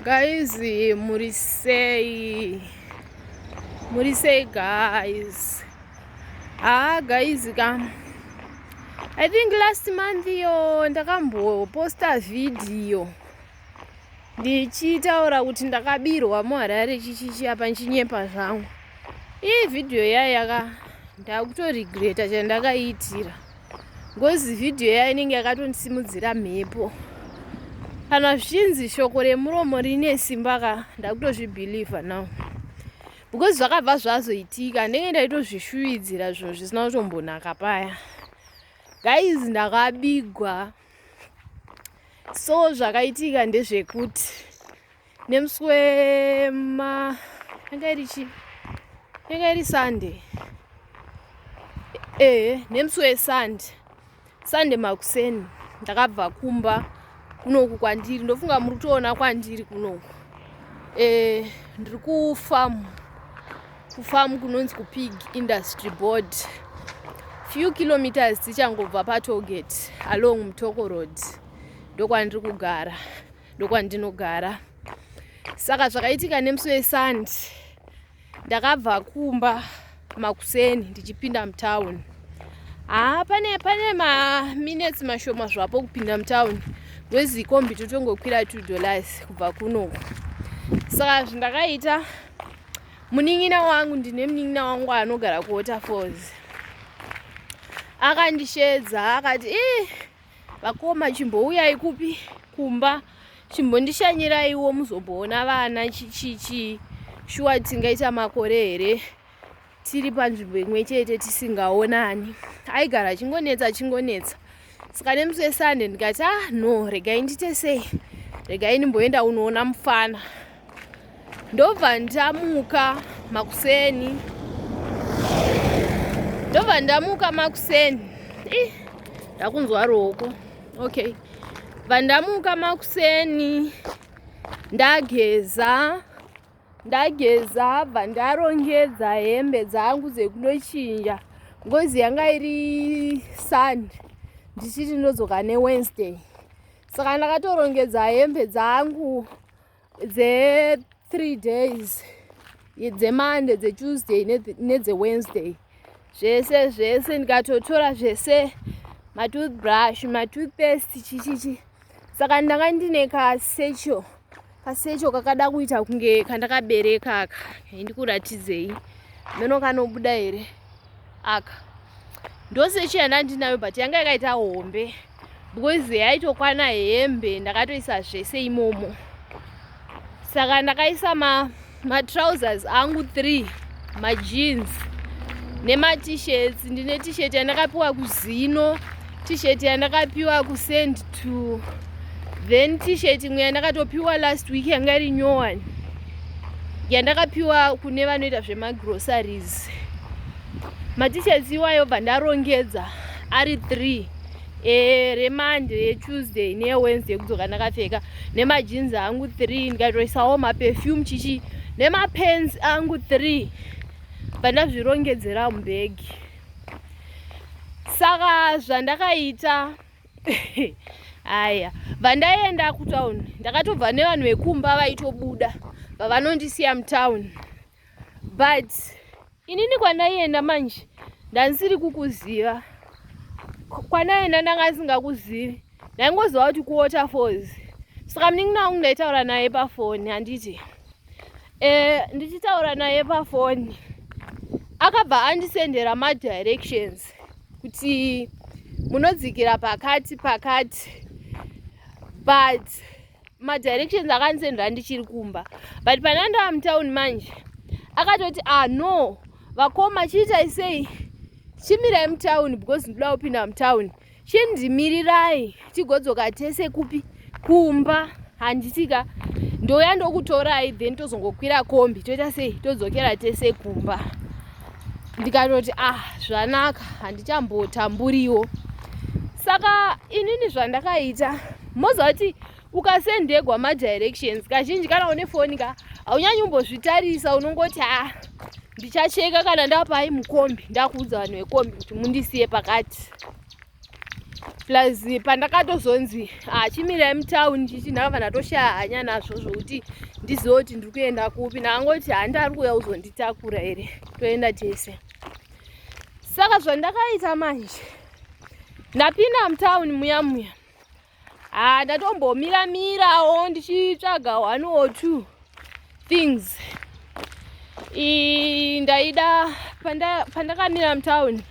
Guys, muri sei? Muri sei guys? Ah guys ka. I think last month yo ndakamboposta video ndichitaura kuti ndakabirwa muHarare chichichi apa ndichinyepa zvangu. Iyi video yaya yaka ndakutoregreta chandakaiitira. Ngozi video yaya inenge yakatondisimudzira mhepo. Kana zvichinzi shoko remuromo rine simba ka, ndakutozvibhilivha now. Because zvakabva zvazoitika, ndenge ndaitozvishuvidzira zvinhu zvisina kutombonaka paya. Guys, ndakabigwa. So zvakaitika ndezvekuti nemusi wema yanga iri chi yanga iri Sunday. Nemusi weSunday. Sunday makuseni ndakabva kumba kunoku kwandiri. Ndofunga muri kutoona kwandiri kunoku. Ndiri kufarm. Kufarm kunonzi kuPig Industry Board. Few kilometers tichangobva patollgate along Mutoko Road. Ndokwandiri kugara. Ndokwandinogara. Saka zvakaitika nemusi weSunday, ndakabva kumba makuseni ndichipinda mutown. Haa, pane maminutes mashoma zvapo kupinda mutown. Wezi kombi totongokwira $2 kubva kunoku. Saka zvandakaita, munin'ina wangu, ndine munin'ina wangu anogara kuWaterfalls. Akandishedza akati, "Ii, vakoma, chimbouyai kupi kumba, chimbondishanyiraiwo muzomboona vana chichichi. Shuwa tingaita makore here tiri panzvimbo imwe chete tisingaonani?" Aigara achingonetsa achingonetsa. Saka nemusi weSunday ndikati, "Ah no, regai ndite sei, regai ndimboenda unoona mufana." Ndobva ndamuka makuseni, ndobva ndamuka makuseni. Ih, ndakunzwa ruoko. Okay, bva ndamuka makuseni, ndageza, ndageza, bva ndarongedza hembe dzangu dzekundochinja. Ngozi yanga iri Sunday, ndichiti ndodzoka neWednesday, saka ndakatorongedza hembe dzangu dze3 days, dzeMonday, dzeTuesday nedzeWednesday, zvese zvese. Ndikatotora zvese, matoothbrush, matoothpaste, chichichi. Saka ndanga ndine kasatchel, kasatchel kakada kuita kunge kandakabereka aka. Ndikuratidzei meno kanobuda here aka. Ndo satchel yandandinayo, but yanga yakaita hombe because yaitokwana hembe. Ndakatoisa zvese imomo. Saka ndakaisa matrousers angu 3, majeans nemaT-shirts. Ndine T-shirt yandakapiwa kuzino, T-shirt yandakapiwa kusend to, then T-shirt imwe yandakatopiwa last week, yanga iri nyowani, yandakapiwa kune vanoita zvemagroceries. MaT-shirts iwayo bva ndarongedza ari 3, reMonday, yeTuesday neyeWednesday kudzoka ndakapfeka, nemajeans angu 3. Ndikatoisawo maperfume chichi nemapens angu 3, bva ndazvirongedzera mubhegi. Saka zvandakaita aya, bva ndaenda kutauni. Ndakatobva nevanhu vekumba vaitobuda, vavanondisiya mutauni, but inini kwandaienda manje ndandisiri kukuziva. Kwandaenda ndanga ndisingakuzivi, ndaingoziva kuti kuWaterfalls. Saka munin'ina wangu ndaitaura naye pafoni, handiti? Ndichitaura naye pafoni, akabva andisendera madirections kuti munodzikira pakati pakati, but madirections akandisendera ndichiri kumba. But pana ndava mutauni manje, akatoti, "Ah no, vakoma, chiitai sei, chimirai mutauni because ndoda kupinda mutauni. Chindimirirai tigodzoka tese kupi, kumba, handitika? Ndouya ndokutorai, then tozongokwira kombi, toita sei, todzokera tese kumba." Ndikatoti, "Ah, zvanaka, handichambotamburiwo." Saka inini zvandakaita, moziva kuti ukasendegwa madirections kazhinji, kana une foni ka, haunyanyi kumbozvitarisa. Unongoti, "Ha, ndichacheka kana ndapai mukombi, ndakuudza vanhu vekombi kuti mundisiye pakati." Plus pandakatozonzi achimirai mutown chichi, ndakabva ndatoshaya hanya nazvo zvokuti ndizive kuti ndiri kuenda kupi. Ndakangoti handi ari kuuya kuzonditakura here, toenda tese. Saka zvandakaita manje, ndapinda mutown muya muya, ha, ndatombomira mirawo ndichitsvaga one or two things. Ndaida pandakamira mutown,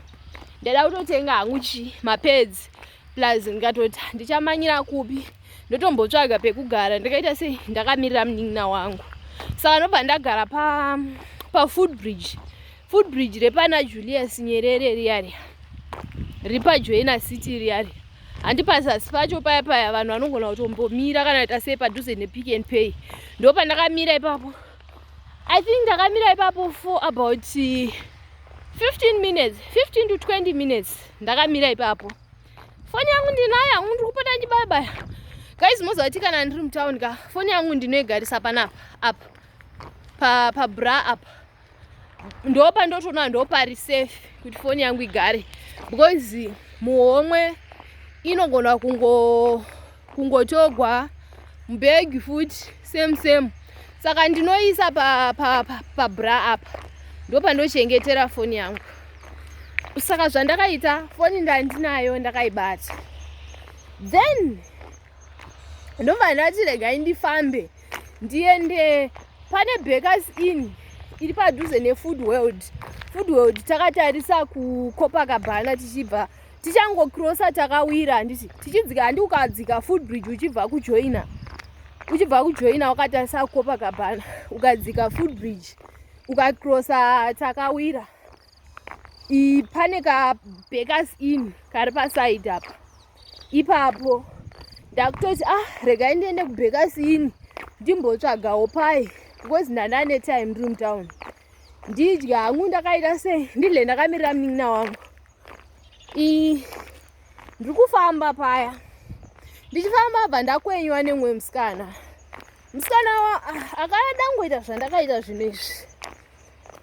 ndaida kutotenga hangu chi mapads, plus ndikatoti ndichamanyira kupi, ndotombotsvaga pekugara. Ndikaita sei, ndakamirira munin'ina wangu. Saka ndobva ndagara pafootbridge pa footbridge repana Julius Nyerere riya riya riri paJoina City riya riya, handi pazasi pacho paya paya vanhu vanogona kutombomira kana kuita sei, padhuze nePick and Pay. Ndo pandakamira ipapo. I think ndakamira ipapo for about 15 minutes, 15 to 20 minutes ndakamira ipapo. Foni yangu ndinayo hangu, ndiri kupota ndichibaya. Guys, moziva kuti kana ndiri mutauni ka, foni yangu ndinoigarisa panapa apa pabra apa, ndo pandotoona ndo pari safe kuti foni yangu igare, because muhomwe inogona kungotogwa, mubhegi futi same same. Saka ndinoisa pabra pa, pa apa, ndo pandochengetera foni yangu. Saka zvandakaita, foni ndandinayo, ndakaibata, then ndobva ndati regai ndifambe ndiende pane Bakers Inn iri padhuze neFood World. Food World takatarisa kuCopacabana, tichibva tichangocrossa takawira, handiti tichidzika, handi ukadzika footbridge uchibva kuJoina, uchibva kuJoina wakatarisa kuCopacabana, ukadzika footbridge ukacrossa takawira, pane kaBakers Inn kari paside apa ipapo. Ndakutoti, ah, regai ndiende kuBakers Inn ndimbotsvagawo pai, because ndandane time ndiri mutown, ndidya hangu ndakaita sei, ndidle ndakamirira munin'ina wangu. Ndiri kufamba paya, ndichifamba bva ndakwenywa nemumwe musikana. Musikana akada kungoita zvandakaita zvinhu izvi.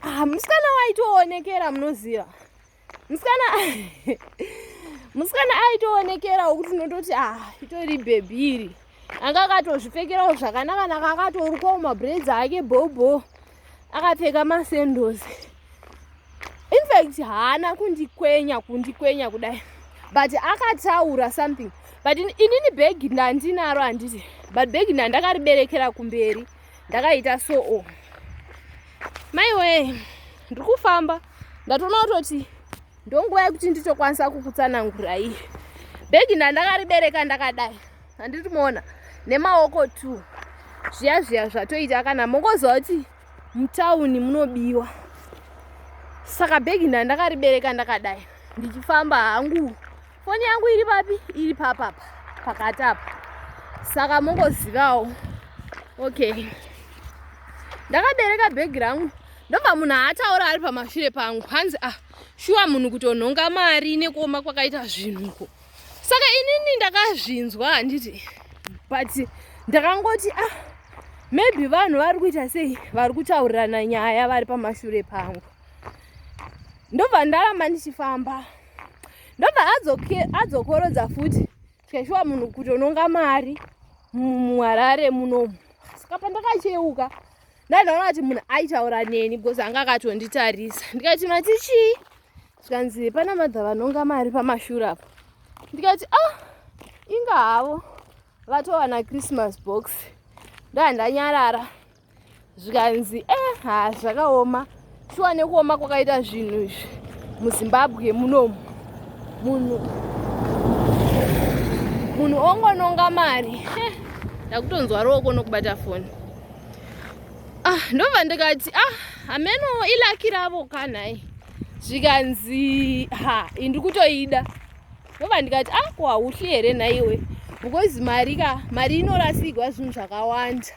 Ah, musikana waitoonekera, munoziva, musikana aitoonekerawo kuti unototi, ah, itori bhebhi iri. Anga akatozvipfekerawo zvakanaka naka, akatorukwawo mabraids ake bhobho, akapfeka masandals. In fact haana kundikwenya kundikwenya kudai, but akataura something. But inini bhegi ndandinaro, handiti, but bhegi ndandakariberekera kumberi, ndakaita so. Maiwe, ndiri kufamba, ndatoona kutoti ndonguva yekuti nditokwanisa kukutsanangurai. Bhegi ndandakaribereka ndakadai, handiti muona, nemaoko t zviya zviya zvatoita kana mongoziva kuti mutauni munobiwa. Saka bhegi ndandakaribereka ndakadai, ndichifamba hangu, foni yangu iri papi? Iri papapa pakati apa. Saka mongozivawo, okay, ndakabereka bhegi rangu, ndobva munhu aataura ari pamashure pangu, hanzi, "Ah, shuwa munhu kutonhonga mari nekuoma kwakaita zvinhuko." Saka inini ndakazvinzwa, handiti, but ndakangoti, ah, maybe vanhu vari kuita sei, vari kutaurirana nyaya vari pamashure pangu. Ndobva ndaramba ndichifamba, ndobva adzokorodza futi, tikashuwa munhu kutononga mari muHarare munomu. Saka pandakacheuka, ndandaona kuti munhu aitaura neni, because anga akatonditarisa. Ndikati, "Mati chii?" Zvikanzi, "Pana madha vanonga mari pamashure apo." Ndikati, "Ah, inga havo vatowana Christmas box." Ndandanyarara. Zvikanzi, "E, ha, zvakaoma shuwa nekuoma kwakaita zvinhu izvi muZimbabwe munomu, munhu ongononga mari." Ndakutonzwa ruoko nokubata foni. Ah, ndobva ndikati, "Ah, hameno, ilucky ravo kanhai." Zvikanzi, "Ha, indiri kutoida." Ndobva ndikati, "Ah, ko hauhli here nhaiwe? Because mari ka, mari inorasigwa zvinhu zvakawanda.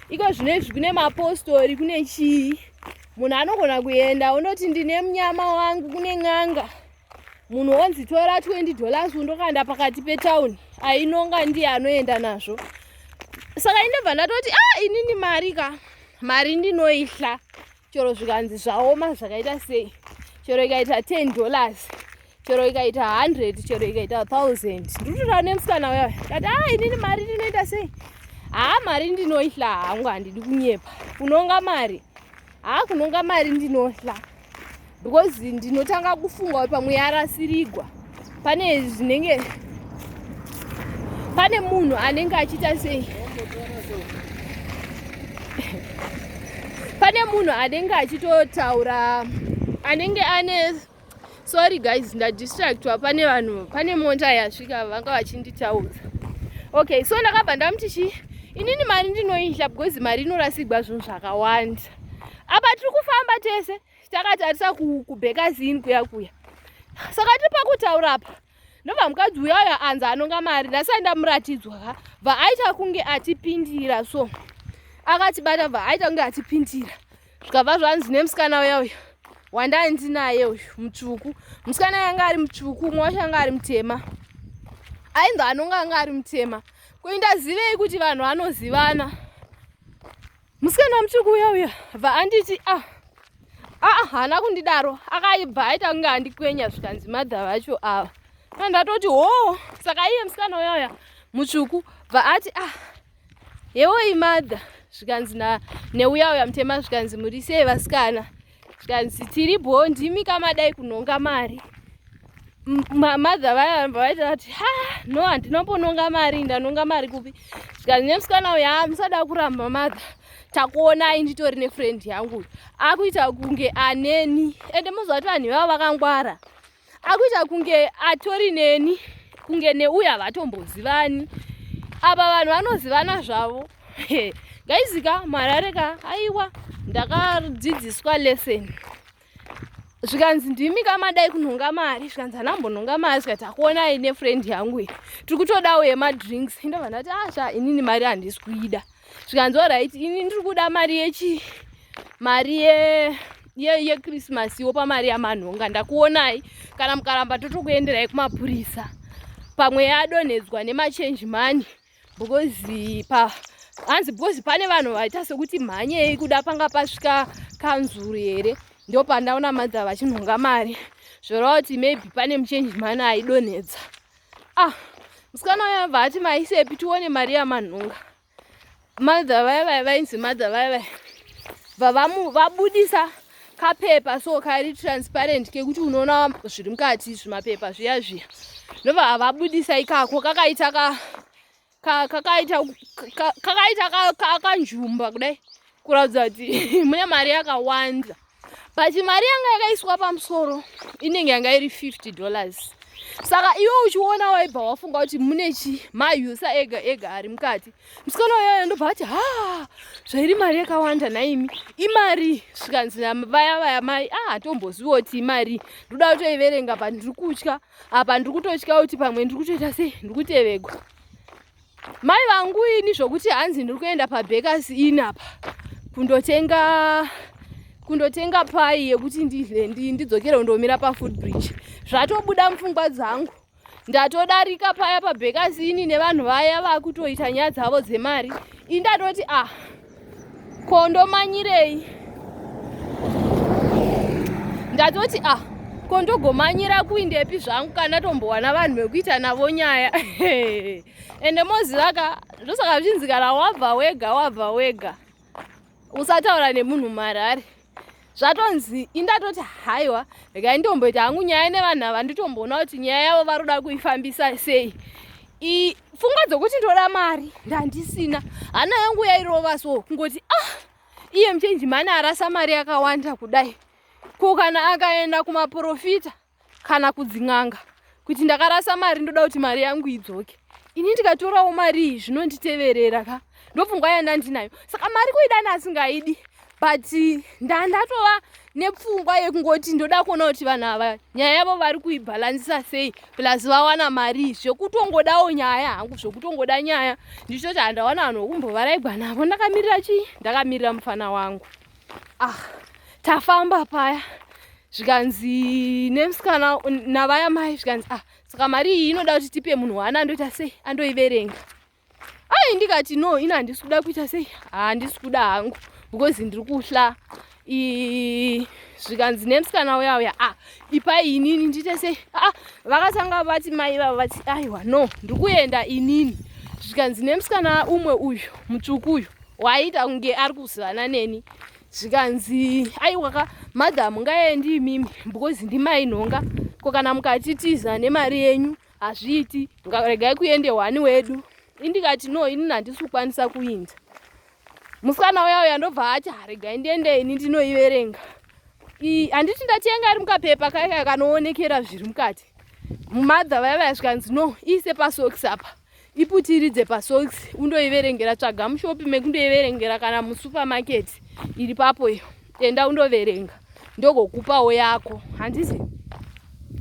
Iko zvino izvi kune mapostori, kune chii, munhu anogona kuenda ondoti ndine munyama wangu kune n'anga." Munhu onzi, "Tora $20 undokanda pakati petauni." Ainonga ndiye anoenda nazvo. Saka indobva ndatoti, "Ah, inini mari ka, mari ndinoihla chero zvikanzi zvaoma zvakaita sei, chero ikaita $10." Chero ikaita 100, chero ikaita 1000. Ndiri nemusikana uya. Ndati ah, inini mari ndinoita sei? Haa, mari ndinoihla hangu, handidi kunyepa. Kunonga mari, haa, kunonga mari ndinohla because ndinotanga kufunga kuti pamwe yarasirigwa. Pane zvinenge, pane munhu anenge achiita sei, pane munhu anenge achitotaura, anenge ane, sorry guys, ndadistractwa, pane vanhu, pane mota yasvika, vanga vachinditaudza. Okay, so ndakabva ndamuti chi, inini mari ndinoihla because mari inorasigwa zvinhu zvakawanda. Apa tiri kufamba tese takatarisa kuBakers Inn kuya kuya. Saka tiri pakutaura apa, ndobva mukadzi uya uya anzi anonga mari, ndasati ndamuratidzwa ka, bva aita kunge atipindira. So akatibata, bva aita kunge atipindira. Zvikabva zvanzi nemusikana uya uya wandandinaye uyu mutsvuku, musikana yanga ari mutsvuku, umwe wacho anga ari mutema, ainzi anonga anga ari mutema. Kuindazivei kuti vanhu vanozivana? Musikana mutsvuku uya uya bva anditi, ah aa, haana kundidaro, akaibva aita kunge andikwenya. Zvikanzi madha vacho ava, ndatoti ho. Saka iye musikana uya uya mutsvuku bva ati, ah, yewoi madha. Zvikanzi neuya uya mutema, zvikanzi, muri sei vasikana? Zvikanzi, tiri bho, ndimi kamadai kunhonga mari? Madha vaya vabva vaita kuti, ha, no, handinombononga mari, ndanonga mari kupi? Zvikanzi nemusikana uyu, ha, musada kuramba madha, takuonai, nditori nefriend yangu akuita kunge aneni. Ende muziva kuti vanhu ivavo vakangwara, akuita kunge atori neni, kunge neuyu havatombozivani. Apa vanhu vanozivana zvavo. Gaizika marare ka, aiwa, ndakadzidziswa lesson. Zvikanzi, ndimi kamadai kunhonga mari? Zvikanzi, handambonhonga mari. Zvikati, takuonai nefriend yangu iyi, tiri kutodawo yemadrinks. Indobva ndati, asha, inini mari handisi kuida. Zvikanzi, alright, ini ndiri kuda mari yechi mari yechristmas iwo pamari yamanhonga. Ndakuonai, kana mukaramba totokuenderai kumapurisa, pamwe yadonhedzwa nemachange money, because pa hanzi, because pane vanhu vaita sekuti mhanyei kuda panga pasvika kanzuru here, ndo pandaona madha vachinhonga mari, zvoreva kuti maybe pane muchange money aidonhedza. Ah, musikana uyo abva ati, maisepi tione mari yamanhonga? Madha vaya vaya vainzi madha vaya vaya bva vabudisa kapepa so kari transparent kekuti unoona zviri mukati, zvimapepa zviya zviya. Ndobva havabudisa ikako, kakaita ka kakaita kakaita kanjumba kudai, kuratidza kuti mune mari yakawanda. But mari yanga yakaiswa pamusoro inenge yanga iri $50. Saka iwe uchiona waibva wafunga kuti mune chi mayusa ega ega ari mukati. Musikana uyoyo ndobva ati, ha, zvairi mari yakawanda naimi, imari? Zvikanzi vaya vaya mai, ah, hatomboziviwo kuti imari, ndoda kutoiverenga pa ndiri kutya apa, ndiri kutotya kuti pamwe ndiri kutoita sei, ndiri kutevegwa. Mai vangu, ini zvokuti hanzi ndiri kuenda paBakers Inn apa kundotenga pai yekuti ndidle, ndidzokere kundomira pafootbridge, zvatobuda mupfungwa dzangu. Ndatodarika paya paBakers Inn nevanhu vaya vakutoita nyaya dzavo dzemari. Ini ndatoti, ah, ko ndomanyirei? Ndatoti, ah, ko ndogomanyira kuindepi zvangu kana tombowana vanhu vekuita navo nyaya? Ende moziva ka, ndosaka zvichinzi kana wabva wega, wabva wega, usataura nemunhu marari. Zvatonzi indatoti, haiwa, regai nditomboita hangu nyaya nevanhu ava, nditomboona kuti nyaya yavo vari kuda kuifambisa sei. Pfungwa dzokuti ndoda mari ndandisina. Hana yangu yairova so kungoti, ah, iye muchange money arasa mari yakawanda kudai, ko kana akaenda kumaprofita kana kudzin'anga kuti ndakarasa mari, ndoda kuti mari yangu idzoke, ini ndikatorawo mari iyi zvinonditeverera ka? Ndopfungwa yandandinayo. Saka mari kuida ndasingaidi, but ndandatova nepfungwa yekungoti ndoda kuona kuti vanhu ava nyaya yavo vari kuibhalansisa sei, plus vawana mari. Zvekutongodawo nyaya hangu, zvokutongoda nyaya, ndichitoti handawana vanhu vokumbovaraigwa navo. Ndakamirira chii? Ndakamirira mufana wangu. Ah, tafamba paya, zvikanzi nemusikana navaya mai, zvikanzi, ah, saka mari iyi inoda kuti tipe munhu waana andoita sei, andoiverenga. Ai, ndikati, no, ini handisi kuda kuita sei, handisi kuda hangu because ndiri kuhla. Zvikanzi nemusikana uya uya, ah, ipai inini ndiite sei? Ah, vakatanga vati mai vavo vati, aiwa, no, ndikuenda inini. Zvikanzi nemusikana umwe uyu mutsvuku uyu waiita kunge ari kuzivana neni, zvikanzi, aiwa ka madam, ngaendi imimi because ndimai nhonga. Ko kana mukatitiza nemari yenyu hazviiti, regai kuende one wedu. Indikati, no, inini handisi kukwanisa kuinda. Musikana uya uya ndobva ati, regai ndiende ini ndinoiverenga. Handiti ndatenga iri mukapepa kaya kanoonekera zviri mukati. Mother vaya vaya zvikanzi, no, iise pasokisi apa, iputiridze pasokisi, undoiverengera. Tsvaga mushopi mekundoiverengera kana musupermarket iri papo iyo, enda undoverenga, ndogokupawo yako, handiti?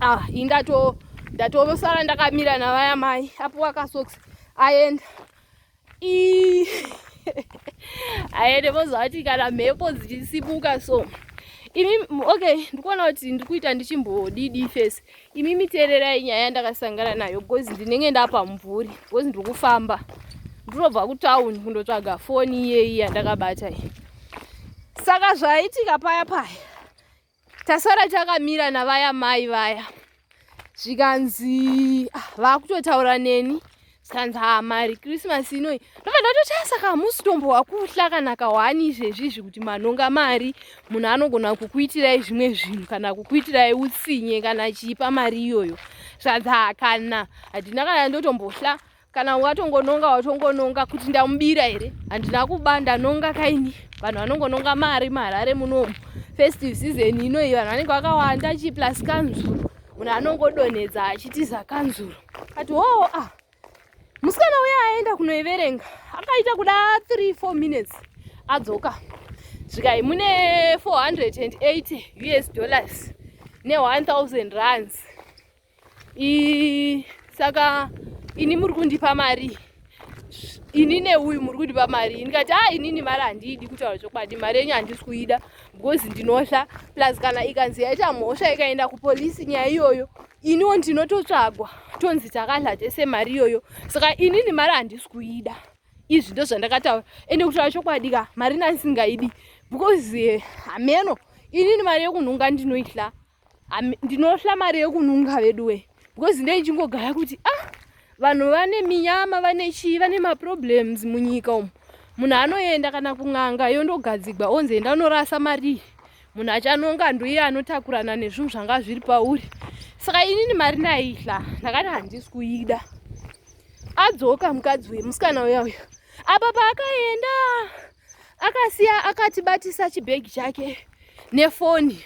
Ah, indato ndatosara ndakamira navaya mai. Apuwa kasokisi, aenda. Aende vozvati kana mhepo dzichisimuka so imi. Okay, ndikuona kuti ndikuita ndichimbodidi fesi. Imi miteererai nyaya yandakasangana nayo because ndinenge ndapa mumvuri because ndiri kufamba, ndinobva kutauni kundotsvaga foni iyeyi yandakabata iyi. Saka zvaitika paya paya, tasara takamira navaya mai vaya. Zvikanzi, ah, vakutotaura neni, zvikanzi, ha, mari Christmas inoi. Ndobva ndatoti, ah, saka hamusi tombo wakuhla kana kawani izvezvizvi kuti manonga mari, munhu anogona kukuitirai zvimwe zvinhu kana kukuitirai utsinye kana chiipa mari iyoyo. Zvikanzi, ha, kana handina kana ndotombohla. Kana watongononga, watongononga. Kuti ndamubira here? Handina kuba, ndanonga kaini. Vanhu vanongononga mari muHarare munomu. Festive season inoyi vanhu vanenge vakawanda, chi plus kanzuro, munhu anongodonhedza achitiza kanzuro. Ati hoo, ah, musikana uya aenda kunoiverenga, akaita kuda 3 4 minutes, adzoka. Zvikai, mune 480 US dollars ne1000 rands. Saka ini muri kundipa mari, ini neuyu muri kundipa mari? Ndikati, a, inini mari handiidi. Kutaura chokwadi, mari yenyu handisi kuida because ndinohla. Plus kana ikanzi yaita mhosva, ikaenda kupolisi nyaya iyoyo, iniwo ndinototsvagwa, tonzi takadla tese mari iyoyo. Saka inini mari handisi kuida. Izvi ndo zvandakataura. Ende kutaura chokwadi ka, mari nandisingaidi because hameno, inini mari yekunhunga ndinoihla. Ndinohla mari yekununga veduwe because ndeichingogaya kuti, ah, vanhu vane minyama, vane chii, vane maproblems munyika umu. Munhu anoenda kana kun'anga, yondogadzigwa, onzi enda unorasa mari. Munhu achanonga ndoiye anotakurana nezvinhu zvanga zviri pauri. Saka inini mari ndaihla, ndakati handisi kuida. Adzoka mukadzi uyu, musikana uya uyu, apa paakaenda akasiya akatibatisa chibhegi chake nefoni.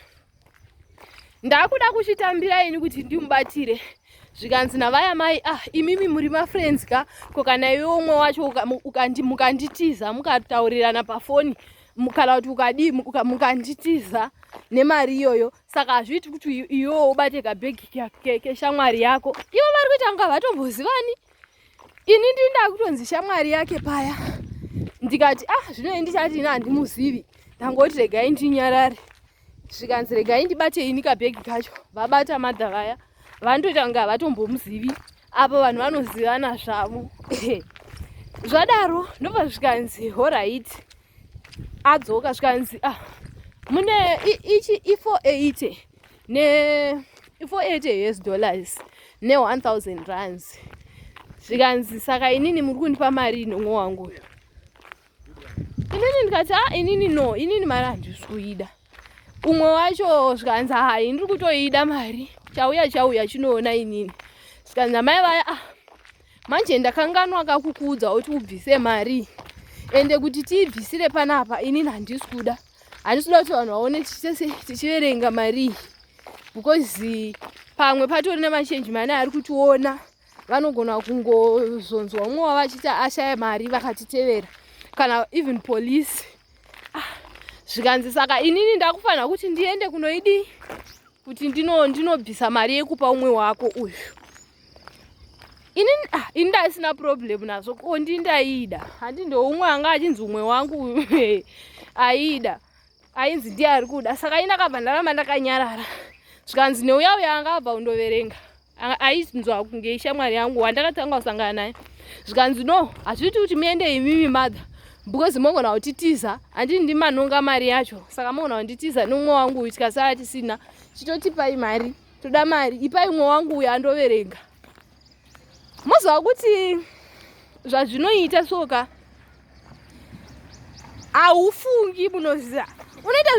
Ndakuda kuchitambira ini kuti ndimubatire. Zvikanzi navaya mai, ah, imimi muri mafriends ka, ko kana iwe umwe wacho mukanditiza, mukataurirana pafoni kana kuti ukadii, mukanditiza nemari iyoyo, saka hazviiti kuti iwewo ubate kabhegi keshamwari yako. Ivo vari kuita kunga vatombozivani, ini ndinda kutonzi shamwari yake paya. Ndikati, ah, zvino ndichati ini handimuzivi, ndangoti regai ndinyarare. Zvikanzi, regai ndibate ini kabhegi kacho. Vabata mother vaya, vanotoita kunge havatombomuzivi apo vanhu vanozivana zvavo. Zvadaro ndobva zvikanzi, alright. Adzoka, zvikanzi, ah, mune ichi i480 ne i480 US dollars ne1000 rands. Zvikanzi, saka inini muri kundipa mari inomwe wangu uyu? Inini ndikati, ah, inini no, inini mari handisi kuida. Umwe wacho zvikanzi, hai, ndiri kutoida mari, chauya chauya chinoona inini. Zvikanzi namai vaya, ah, manje ndakanganwa kakukuudza kuti ubvise mari, ende kuti tiibvisire panapa inini handisi kuda, handisi kuda kuti vanhu vaone tichitese tichiverenga mari iyi because pamwe patori nemachange mani ari kutiona, vanogona kungozonzwa umwe wavo achiti ashaya mari, vakatitevera, kana even police. Ah, zvikanzi, saka inini ndakufanira kuti ndiende kunoidii kuti ndinobvisa mari yekupa umwe wako uyu? Inini, ah, ini ndaisina problem nazvo, ko ndindaida handi ndoumwe anga achinzi umwe wangu aida, ainzi ndiye ari kuda. Saka ini ndakabva ndaramba ndakanyarara. Zvikanzi neuya uya anga abva kundoverenga, ainzwa kunge ishamwari yangu wandakatanga kusangana naye, zvikanzi, no, hazviiti kuti muende imimi mother. Because mogona kutitiza, handii ndimanonga mari yacho, saka mogona kunditiza neumwe wangu uyu, tikasara tisina. Chitotipai mari, toda mari, ipai umwe wangu uyu andoverenga. Moziva kuti zvazvinoita soka, haufungi, munoziva unoita.